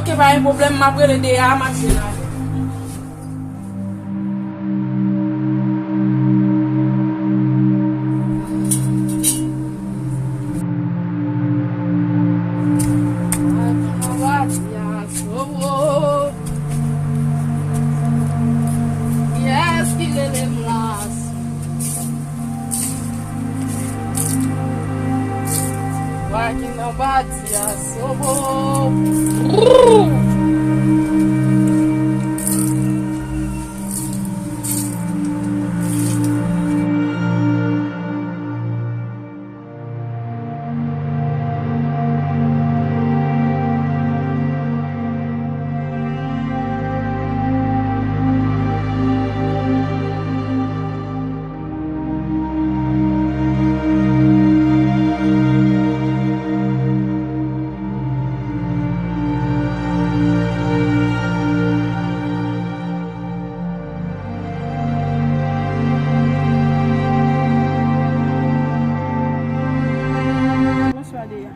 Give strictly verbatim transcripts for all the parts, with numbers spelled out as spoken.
Ok, pa gen pwoblèm, m ap rele Deya, m ap jwenn avè l. Yes, ki rele m la. Why can nobody else? Oh, oh. Bonswa, Deya.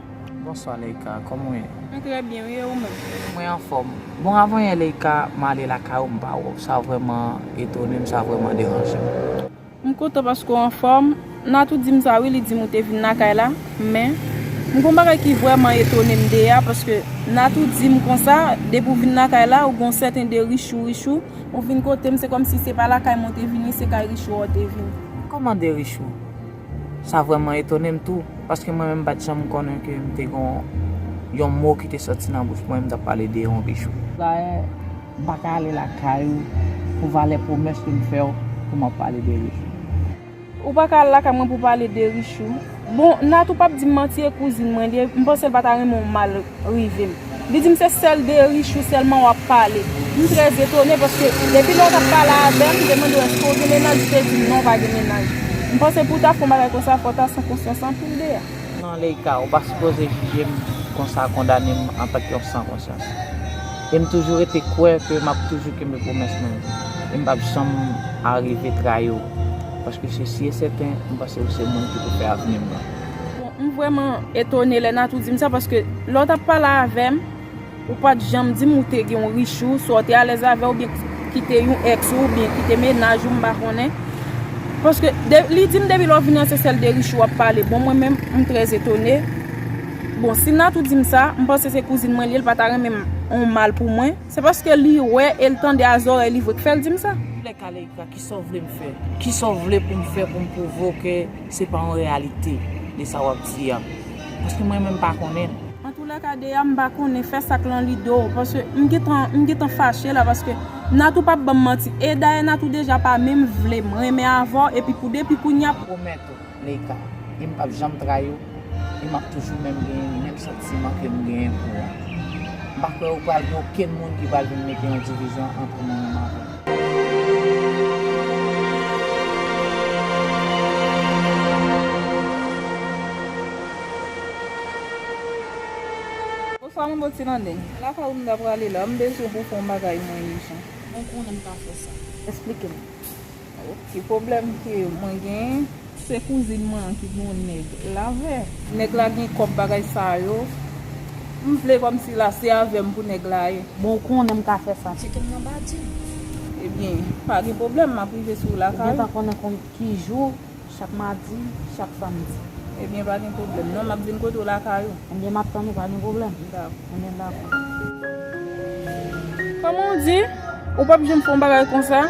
Bonswa, Leïka. Kòman w ye? Mwen trè byen, wi, e ou menm? Mwen anfòm. Bon, avan yè, Leïka, m ale lakay ou, m pa wè w. Sa vrèman etone m, sa vrèman deranje m. M kontan paske w anfòm. Natou di m sa, wi, li di m ou te vin lakay la. Men, m gon bagay ki vrèman etone m, Deya, paske Natou di m konsa, depi w vin lakay la, ou gon sèten de Richou, Richou. Ou vin kote m, se kòmsi se pa lakay mwen w te vini, se kay Richou a w te vini. Kòman de Richou? Sa vrèman etone m tou, paske mwen menm m pa t janm konnen ke m te gon yon mo ki te sòti nan bouch mwen, m t ap pale de yon Richou. Dayè, m pa ka ale lakay ou pou valè pwomès ke m fè w pou m ap pale de Richou. Ou pa ka al lakay mwen pou pale de Richou. Bon, Natou p ap di m manti, e kouzin mwen li ye, m panse l pa ta renmen yon mal rive m. Li di m se sèl de Richou sèlman w ap pale. M trè etone paske depi lè w t ap pale avè m, m te mande w èske w gen mennaj, ou te di m non, w pa gen mennaj. M panse pou w ta fè yon bagay konsa, fò w ta san konsyans anpil, Deya. Non, Leïka, ou pa sipoze jije m konsa, kondane m antanke yon san konsyans. E m toujou rete kwè ke m ap toujou kenbe pwomès mwen yo. E m p ap janm arive trayi w. Paske se si e sèten, m panse ou se moun ki pou fè avni m nan. Bon, m vrèman etone lè Natou di m sa, paske lè w t ap pale avè m, ou pa t janm di m ou te gen yon Richou, swa w te alèz avè l, oubyen kite yon èks ou, oubyen kite mennaj ou, m pa konnen. Paske de, li di m depi lè w vini an se sèl de Richou w ap pale. Bon, mwen menm, m trè etone. Bon, si Natou di m sa, m panse se kouzin mwen li ye, l pa ta renmen m yon mal pou mwen. Se paske li wè e l tande a zòrèy li vre k fè l di m sa. Lè ka Leïka, kisa w vle m fè? Kisa w vle pou m fè pou m pwouve w ke se pa yon reyalite de sa w ap di a? Paske mwen menm m pa konnen l. Antoulèka, Deya, m pa konnen, fè sa k lan lide w, paske m gentan, m gentan fache la, paske Natou p ap ban m manti. E dayè, Natou deja pa menm vle m renmen avè w, epi pou depi kounye a. Pwomèt ou, Leïka, e m p ap janm trayi w, e m ap toujou menm genyen menm santiman ke m genyen pou ou an. M pa kwè ou pral gen okenn moun ki pral vin mete yon divizyon ant ou menm avè m. Bonswa, manbo Ti Landeng. Lakay ou m ta prale la, m bezwen pou w fè yon bagay mwen ijan. Bon, konnen m ka fè sa. Esplike m. Oke, pwoblèm ke mwen genyen, se kouzin mwen an ki gen yon nèg l avè. Nèg la gen kòb, bagay sa yo. M vle kòmsi la se avè m pou nèg la ye. Bon, ou konnen m ka fè sa. Tcheke m nan badji. Ebyen, pa gen pwoblèm, m ap rive sou w lakay ou. Ou gentan konnen kon ki jou, chak madi, chak samdi. Ebyen, pa gen pwoblèm. Non, m ap vin kote w lakay ou. Ebyen, m ap tann ou, pa gen pwoblèm. Dakò. Ebyen, dakò. Kòman w di? Ou p ap janm fè yon bagay konsa?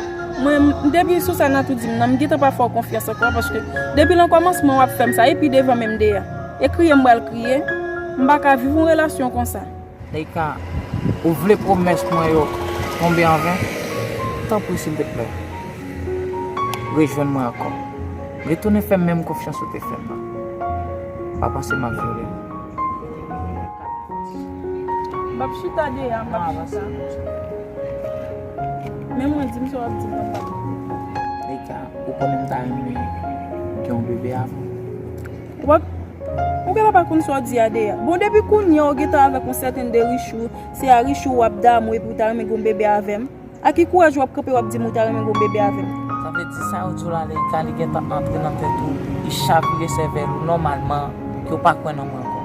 Mwen, m, depi sou sa Natou di m nan, m gentan pa fè w konfyans ankò, paske depi nan kòmansman w ap fè m sa, epi devan menm Deya. E kriye m pral kriye. M pa ka viv yon relasyon konsa. Leïka, ou vle pwomès mwen yo tonbe an ven? Tanpri, silteplè, rejwenn mwen ankò. Retounen fè m menm konfyans ou te fè m nan. Pa panse m ap vyole w. M ap chita, Deya, m ap chita. Men mwen di m sa w ap di m nan pa. Leïka, ou konnen m ta renmen gen yon bebe avè w. Ou pa, ou genlè pa konn sa w di a, Deya. Bon, depi kounye a ou gentan avèk yon sèten de Richou, se a Richou w ap damou epi ou ta renmen gen yon bebe avè m. A ki kouraj w ap kanpe w ap di m ou ta renmen gen yon bebe avè m? Sa vle di sa yo di w la, Leïka, li gentan antre nan tèt ou, li chavire sèvèl ou nòmalman, ke w pa kwè nan mwen ankò.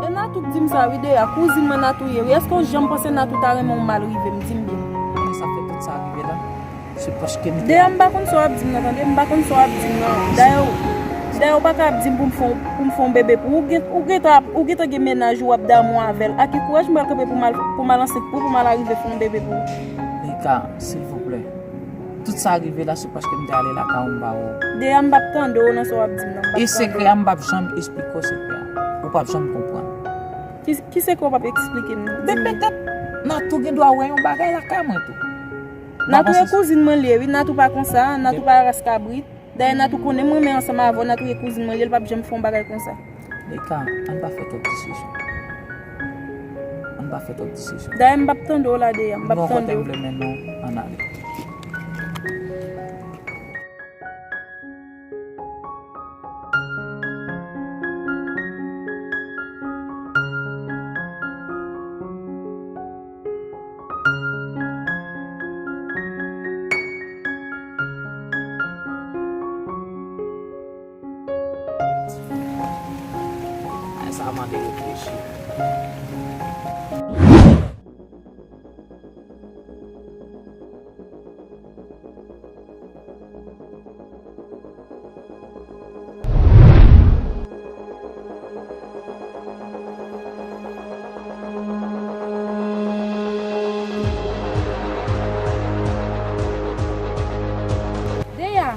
E Natou k di m sa wi, Deya, kouzin mwen Natou ye wi. Èske w janm panse Natou ta renmen w mal rive m? Di m byen. Konnen sa fè tout sa rive la, se paske m te... Deya, m pa konn sa w ap di m nan, tande. M pa konn sa w ap di m nan. Dayè, dayè, ou pa ka ap di m pou m fè, pou m fè yon bebe pou ou. Ou gen, ou gentan, ou gentan gen mennaj ou, w ap damou avè l. A ki kouraj m pral kanpe pou m al, pou m al ansent pou, pou m al arive fè yon bebe pou ou? Lika, silvouplè. Tout sa rive la, se paske m te ale lakay ou, m pa wè w. Deya, m p ap tande w nan sa w ap di m nan. M p ap tande w. E sekrè a, m p ap janm esplike w sekrè a. Ou p ap janm konprann. Ki, ki sekrè w p ap eksplike m? Di m. Men petèt, Natou gen dwa wè yon bagay lakay mwen tou. Natou e kouzin mwen li ye wi, Natou pa konsa, Natou pa ras kabrit. Dayè, Natou konnen m renmen ansanm avè w, Natou e kouzin mwen li ye, l p ap janm fè yon bagay konsa. Lika, ann pa fè twòp diskisyon. Ann pa fè twòp diskisyon. Dayè, m p ap tande w la, Deya, m p ap tande w. Yon kote m vle mennen w, ann ale. Ay, sa mande reflechi. Deya,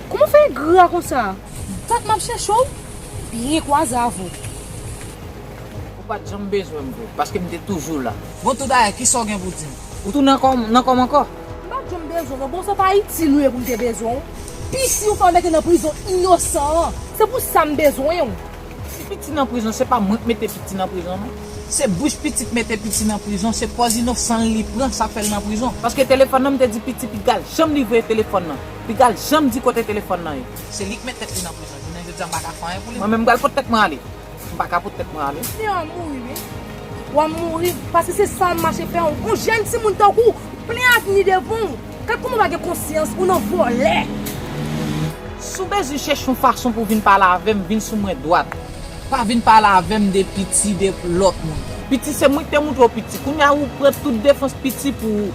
kòman w fè engra konsa? Dat m ap chèche w, byen kwaze avè w. Ou pa t janm bezwen m vre, paske m te toujou la. Bon, tou dayè, kisa w gen pou di m? Ou tou nan kò m, nan kò m ankò? M pa t janm bezwen w non, bon, sa pa itil ou ye pou m te bezwen w. Piti ou fè w mete nan prizon inosan an. Se pou sa m bezwen w. Si Piti nan prizon, se pa mwen k mete Piti nan prizon non. Se bouch Piti k mete Piti nan prizon, se pòz inosan l li pran, sa fè l nan prizon. Paske telefòn nan, m te di Piti Pigal janm li voye telefòn nan. Pigal janm di kote telefòn nan ye. Se li k met tèt li nan prizon. Jounen jodi a, m pa ka fè anyen pou li. Mwen menm, m pral pot tèt mwen ale. M pa ka pot tèt mwen ale. Deya, w a mouri wi. W a mouri, paske se sa w ap mache fè. Yon jèn timoun tankou w, plen avni devan w. Gad kòman w pa gen konsyans, ou nan vòlè. Si w bezwen chèche yon fason pou w vin pale avè m, vin sou mwen dwat. Pa vin pale avè m de Piti, de lòt moun. Piti se mwen ki te moutre w Piti. Kounye a ou pran tout defans Piti pou ou.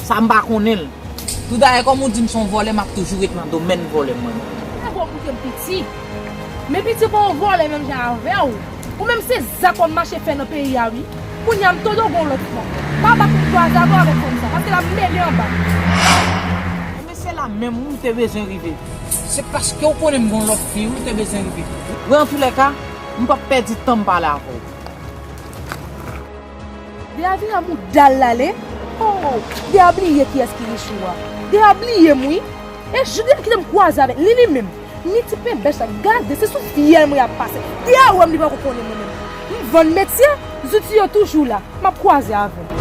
Sa m pa konnen l. Tou dayè, kòm ou di m se yon vòlè, m ap toujou ret nan domèn vòlè mwen menm. Sa bon pou ke m Piti. Men Piti pa yon vòlè menm jan avè w. Ou menm se zak w ap mache fè nan peyi a wi. Kounye a m tande w gon lòt fwa. Pa bat m kwaze avè w avèk fanm sa, paske l ap mele anba. Men se la menm wi m te bezwen rive. Se paske w konnen m gon lòt fi wi m te bezwen rive. Wi, antoulèka, m p ap pèdi tan m pale avè w. Deya vire mouda l ale. Oh, Deya bliye kiyès ki Richou a. Deya bliye m wi. E jou Deya kite m kwaze avèk li, li menm. Ni ti penbèch la, gade, se sou fyèl mwen y ap pase. Deya wè m, li poko konnen mwen menm. M vann metye, zouti yo toujou la. M ap kwaze avè l.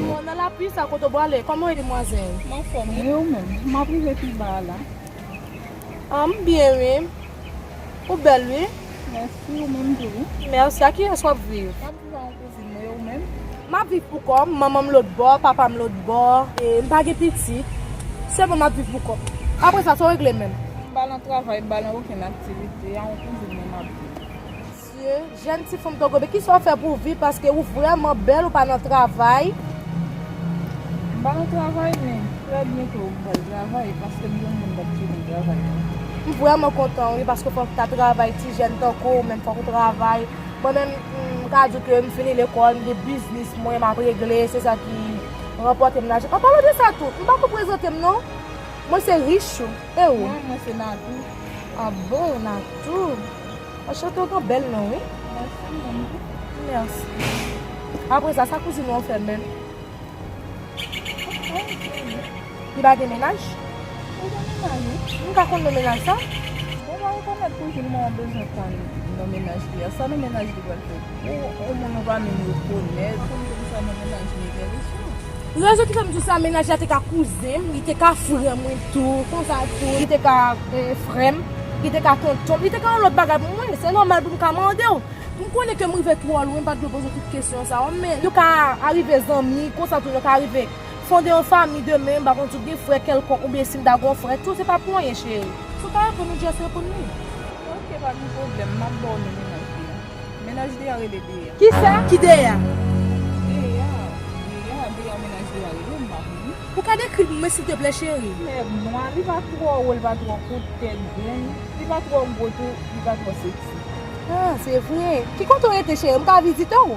Bon, nan lapli sa, kote w prale? Kòman w ye, demwazèl? M anfòm wi. E ou menm? M ap rive pi ba a la. Ah, m byen wi. Ou bèl wi. Mèsi, ou menm tou wi. Mèsi. A kiyès w ap viv? M ap viv ak yon kouzin mwen, e ou menm? M ap viv pou kò m, manman m lòt bò, papa m lòt bò, e m pa gen pitit. Sèlman m ap viv pou kò m. Apre sa, sa w regle menm? M pa nan travay, m pa nan okenn aktivite, a yon kouzin mwen m ap viv. Dye, jèn ti fanm tankou w, men kisa w fè pou w viv? Paske ou vrèman bèl, ou pa nan travay. M pa nan travay, men trè byento m pral travay, paske m gen yon moun k ap tcheke m travay la. M vrèman kontan, wi, paske fòk w ta travay, ti jèn tankou w, menm fòk ou travay. Mwen menm, m ka di w ke m fini lekòl, m gen biznis mwen, m ap regle, se sa ki ranpòte m lajan. An palan de sa tou, m pako prezante m non. Mwen se Richou, e ou? Mwen, mwen se Natou. Ah bon, Natou. Anchante, w gen bèl non, wi. Mèsi, mwen tou. Mèsi. Apre sa, sa kouzin ou an fè menm? Li pa gen mennaj? Li gen mennaj, wi. M ka konn non mennaj sa? Bon, m pa rekonèt kouzin mwen an bezwen konn non mennaj li a. Sa non mennaj li pral fè? Ou, ou moun ou pa menm rekonèt, konn konn sa non mennaj li gen Richou. Rezon ki fè m di w sa, mennaj la te ka kouzen m, li te ka frè mwen tou, konsa tou, li te ka, eh, frè m, li te ka tonton m, li te ka yon lòt bagay pou mwen, se nòmal pou m ka mande w. M konnen ke m rive twò lwen, m pa t dwe poze w tout kesyon sa yo, men yo ka arive zanmi, konsa tou yo ka rive fonde yon fanmi demen, m pa konn si w gen frè kèlkonk, oubyen si m ta gen yon frè tou, se pa pou anyen, cheri. Si w ka reponn ou, just reponn li. Ok, pa gen pwoblèm, m ap ba w non mennaj Deya. Mennaj Deya rele Deya. Kisa? Ki Deya? Deya, Deya, Deya, mennaj Deya rele m, m pa konn li. Ou ka dekri l pou mwen, silteplè, cheri? Nèg nwa, li pa twò wo, li pa twò kout, tèt grenn, li pa twò gwo tou, li pa twò seksi. Ah, se vre. Ki kote w rete, cheri? M ka vizite w?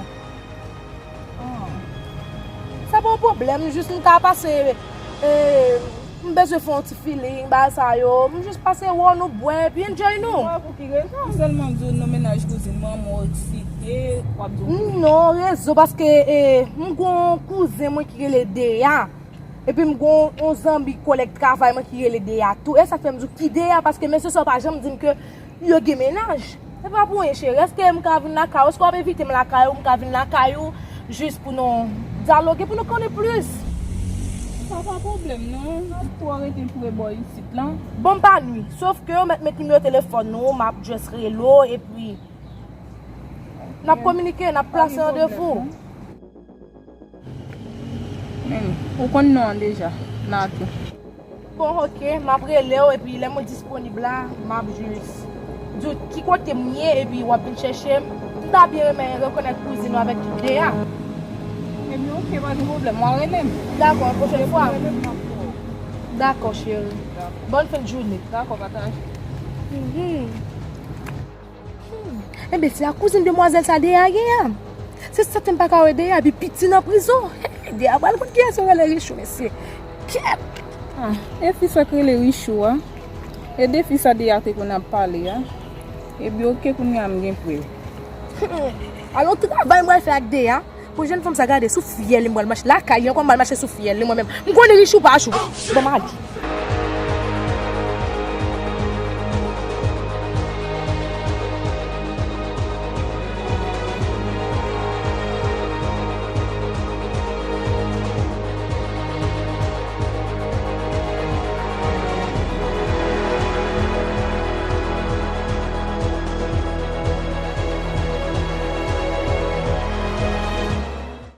Ah. Sa pa yon pwoblèm, jis m ka pase, eh, m bezwen fè yon ti feeling, bagay sa yo. M jis pase wè w, nou bwè, epi enjoy nou. Wè pou ki rezon sèlman m di w non mennaj kouzin mwen, mwen eksite, w ap di w. Non, rezon, paske, eh, m gon kouzen mwen ki rele Deya. Epi m gon yon zanmi kolèg travay mwen ki rele Deya tou. E sa k fè m di w ki Deya, paske mesye sa yo pa janm di m ke yo gen mennaj. Se pa pou anyen, cheri. Èske m ka vin lakay ou? Èske w ap envite m lakay ou? M ka vin lakay ou jis pou nou dyaloge, pou nou konnen plis. Sa pa pwoblèm, non. N ap tou rete pre bò isit lan. Bon, m pa nwi. Sof ke w mèt met nimewo telefòn ou, m ap just rele w, epi n ap kominike, n ap plase randevou. Men, ou konn non an deja, Natou. Bon, ok, m ap rele w, epi lè mwen disponib la, m ap jis di w ki kote m ye, epi w ap vin chèche m. M ta byen renmen rekonèt kouzin ou avèk Deya. Ebyen, ok, pa gen pwoblèm, w a rele m. Dakò, yon pwochèn fwa. Rele m, m ap fè w. Dakò, cheri. Dakò. Bòn fen de jounen. Dakò, pataje. Mhm. Hmm. Enben, se a kouzin demwazèl sa Deya gen an. Se sèten m pa ka wè Deya, epi piti nan prizon. Deya pral konn kiyès yo rele Richou, mesye. Kèt! Ah, e fi sa k rele Richou a. E de fi sa Deya te konn ap pale a. Epi oke, kounye a m gen prèv. Hmm. Alò, travay m pral fè ak Deya. Pou jèn fanm sa gade sou fyèl li, m pral mache lakay li ankò, m pral mache sou fyèl li mwen menm. M konnen Richou pa Richou. Bon, m ale.